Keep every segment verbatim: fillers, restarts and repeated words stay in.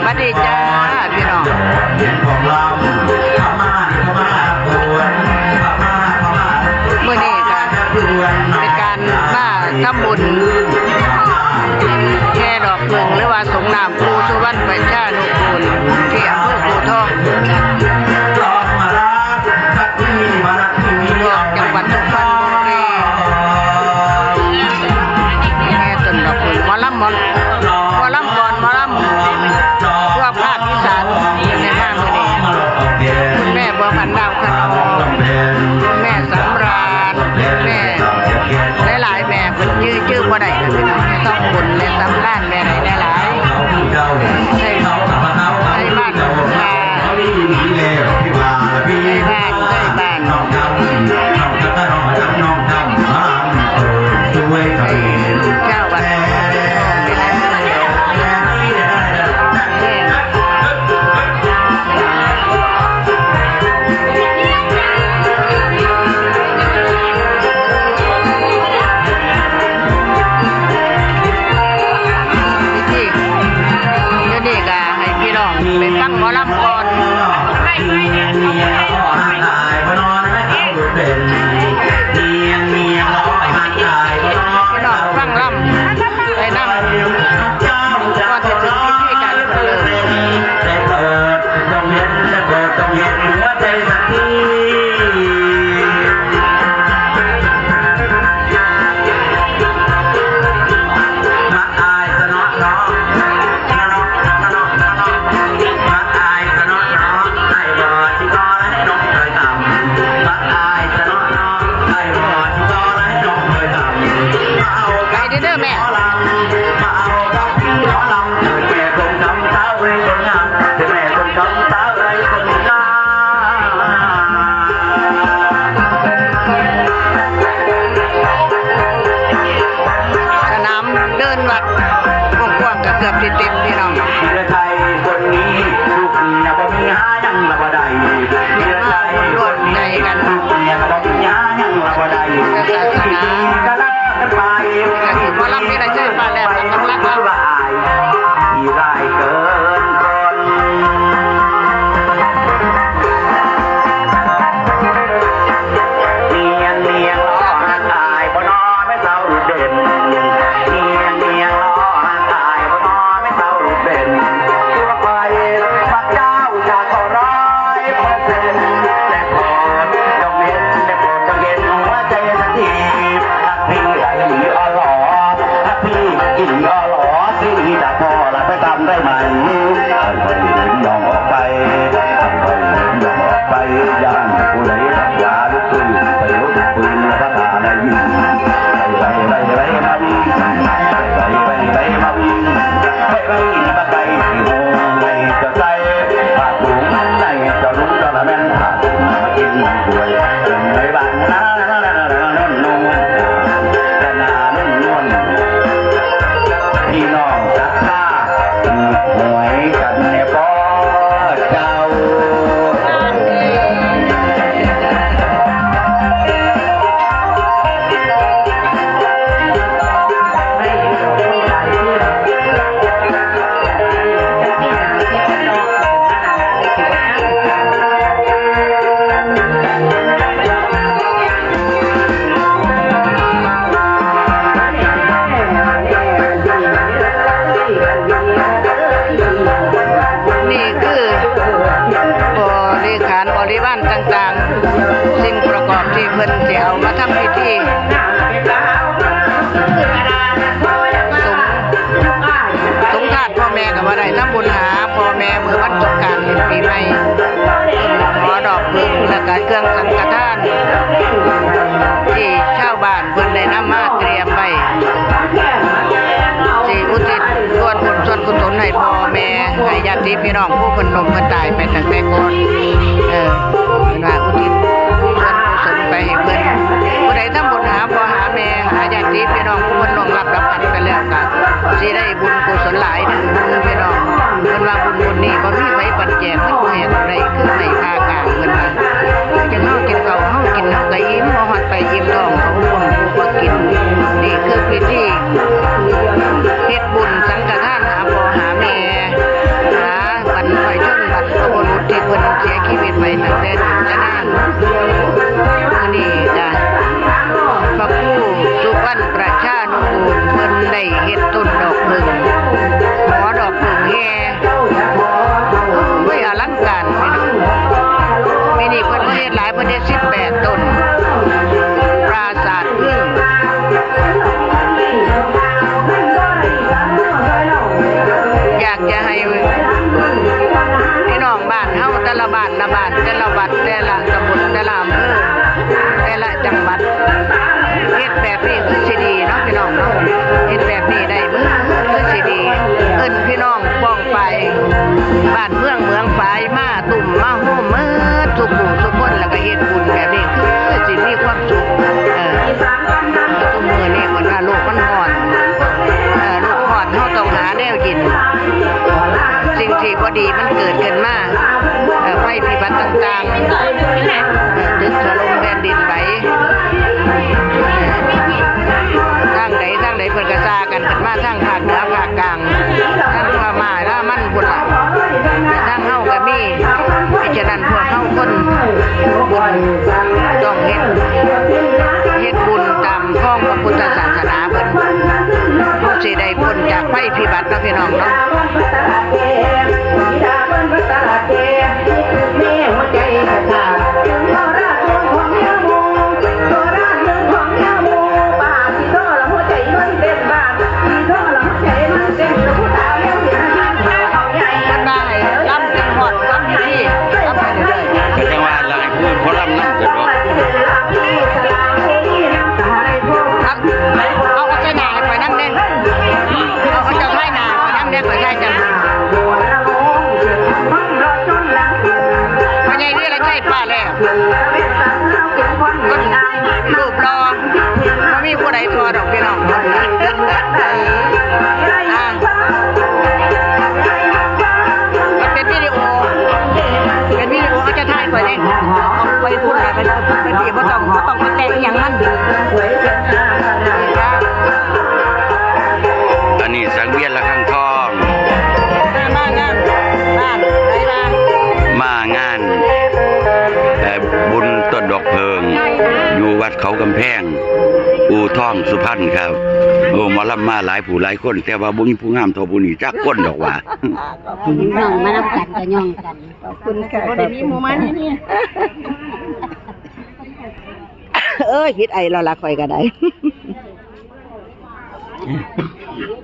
สวัสดีจ้าพี่น้อง มื้อนี้ก็เป็นการมาทำบุญแห่ดอกผึ้งหรือว่าสรงน้ำปู่สุวรรณประชานุกูลที่อำเภอโพธิ์ทอง จังหวัดสุพรรณบุรี แห่ต้นดอกผึ้ง หมอลำ หมอ หมอลำก่อน หมอลำ พวกภาคอีสานในห้างมื้อนี้ คุณแม่บัวพันดาวขนอง คุณแม่สำราญ แม่หลายๆ แม่ เพิ่นจื่อ จื่อบ่ได้ แม่ทองบุญ แม่สำราญ แม่หลายๆ ใช่ ใช่บ้าน ใช่บ้าน ใช่บ้าน เจ้าวัด นี่ เดี๋ยวนี้ก็ให้พี่น้องไปฟังหมอลำก่อน พี่น้องฟังลำไปนำ ก่อนจะถึงพิธีการเริ่ม ไปเด้อเด้อแม่ สนามเดินวัดกว้างๆ ก็เกือบสิเต็มพี่น้อง เมืองไทยคนนี้ ลูกเมียบ่มีหายังละบ่ได้ เมืองไทยคนนี้ ลูกเมียบ่มีหายังละบ่ได้ ศาสนา ก็ลากันไป ก็คือหมอลำนี่แหละ ใช่ป่ะ แหลม หมอลำ ที่ร้ายเกินคน เมียนเมียน ตายบ่นอ แม่เฒ่าเด่น เมียนเมียน ตายบ่นอ แม่เฒ่าเด่น ตัวไป พระเจ้าจะขอร้อยเปอร์เซ็นต์ แต่โปรดจงเห็น แต่โปรดจงเห็นหัวใจสักที พี่ไอ้หลีออหลอ พี่กินออหลอ สิจะพอละไปตามได้ไหม อันไปเห็นน้องออกไป อันไปเห็นน้องออกไป ย่านผู้ใดรับยาลูกปืน ไปลูกปืน แล้วก็ตาได้ยิน ไปไปไปไปมาวิ่ง ไปไปไปไปมาวิ่ง ไปไปมาไกล ที่หงในเจ้าใจ ปากหลวงในเจ้าลุงตอนนั้น พี่น้องศรัทธา ถือหวยกันแน่บ่เจ้า นี่คือบริขารบริวารต่างๆ สิ่งประกอบที่เพิ่นสิเอามาทำพิธี สง สงทานพ่อแม่ก็ว่าได้ ทำบุญหาพ่อแม่มื้อวันสงกรานต์ขึ้นปีใหม่ หอดอกผึ้ง แล้วก็เครื่องสังฆทาน ที่ชาวบ้านเพิ่นได้นำมาเตรียมไว้ สิอุทิศส่วนบุญส่วนกุศลให้พ่อแม่ ให้ญาติพี่น้องผู้เพิ่นล้มเพิ่นตายไปตั้งแต่ก่อน เออ เพิ่นว่าอุทิศส่วนกุศลไปให้เพิ่น ผู้ใดทำบุญหาพ่อหาแม่ หาญาติพี่น้องผู้เพิ่นล่วงลับดับขันไปแล้วก็สิได้บุญกุศลหลายเด้อพี่น้อง เพิ่นว่าบุญบุญนี้บ่มีไผปันแจก มันบ่แหกได้คือไม้พากลาง เพิ่นว่า จังเฮากินข้าว เฮากินเฮาก็อิ่ม บ่ฮอดไปอิ่มท้อง เขาบ่บ่กิน นี่คือพิธีเฮ็ดบุญสังฆทานหาพ่อหาแม่ หา อย่าให้พี่น้องบ้านเฮาแต่ละบ้านละบ้าน แต่ละวัด แต่ละตำบล แต่ละอำเภอ แต่ละจังหวัด เฮ็ดแบบนี้คือสิดีเนาะพี่น้องเนาะ เฮ็ดแบบนี้ได้มื้อคือสิดี เอิ้นพี่น้องป้องไป บ้านเมืองเมืองปายมาตุ้มมาโฮมเมิดทุกหมู่ทุกคน แล้วก็เฮ็ดบุญแบบนี้คือสิมีความสุข เออ ทุกมื้อนี้เพิ่นว่าโลกมันร้อน เออ โลกร้อน เฮาต้องหาแนวกิน สิ่งที่บ่ดีมันเกิดขึ้นมา เอ่อ ภัยพิบัติต่างๆ เอ่อ ตึกถล่มแผ่นดินไหว ทางใดทางใดเพิ่นก็ซากันขึ้นมาทางภาคเหนือภาคกลาง ทางพม่าลาวมันพุ้นล่ะ ทางเฮาก็มี ฉะนั้นพวกเฮาคนพุ้นต้องเฮ็ด เฮ็ดบุญตามคองพระพุทธศาสนาเพิ่น เฮาสิได้พ้นจากภัยพิบัติเนาะพี่น้องเนาะ เพิ่นว่าให้ลำจนฮอดลำพิธี ลำไปเรื่อยๆ แต่จังว่าหลายผู้เขาลำนำกันเนาะ เอา เอาใส่หน้าให้ข่อยนำเด้ เอา เอาเจ้าถ่ายหน้าข่อยนำเด้ ข่อยถ่ายเจ้า พ่อใหญ่วิไลชัย ป้าแหล่ คนรูปหล่อ บ่มีผู้ใดทอดอกพี่น้อง อ่า มันเป็นวิดีโอ เป็นวิดีโอ เขาจะถ่ายข่อยเด้ เอาไปพูดอะไรไป ไปตีบ่ต้อง บ่ต้องไปแตะอิหยังมัน อันนี้สังเวียนระฆังทอง มางานบ้าน ไปบ้าน มางาน เอ่อ บุญต้นดอกเพิง อยู่วัดเขากำแพง อู่ทองสุพรรณครับ โอ้ หมอลำมาหลายผู้หลายคน แต่ว่าบ่มีผู้งามเท่าผู้นี้จักคนดอกว่า น้องมานำกันก็ย่องกัน ขอบคุณค่ะ บ่ได้มีหมู่มานี่นี่ เอ้ย คิดไอแล้วล่ะ ข่อยก็ได้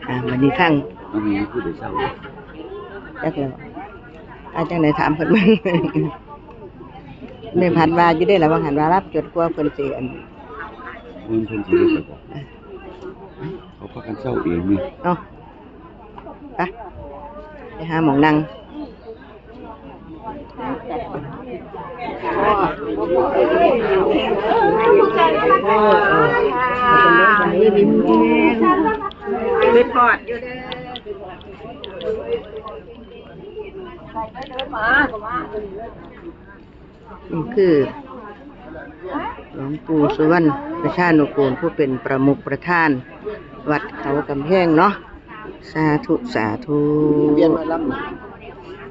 อ่า วันนี้ทั้ง บ่มีผู้ใดเศร้า จักแล้ว อาจารย์ได้ถามเพิ่นเบิ่ง แม่พัดว่าอยู่เด้ล่ะ ว่าหันว่ารับจดกว่าเพิ่นสิอัน เพิ่น เพิ่นสิเฮ็ดให้บอก เขาพากันเศร้าเองนี่ เนาะ ไป ไปหาหม่องนั่ง ไปพอดอยู่เด้อ นี่คือหลวงปู่สุวรรณประชานุกูล ผู้เป็นประมุขประธานวัดเขากำแพงเนาะ สาธุ สาธุ เปลี่ยนมาลำ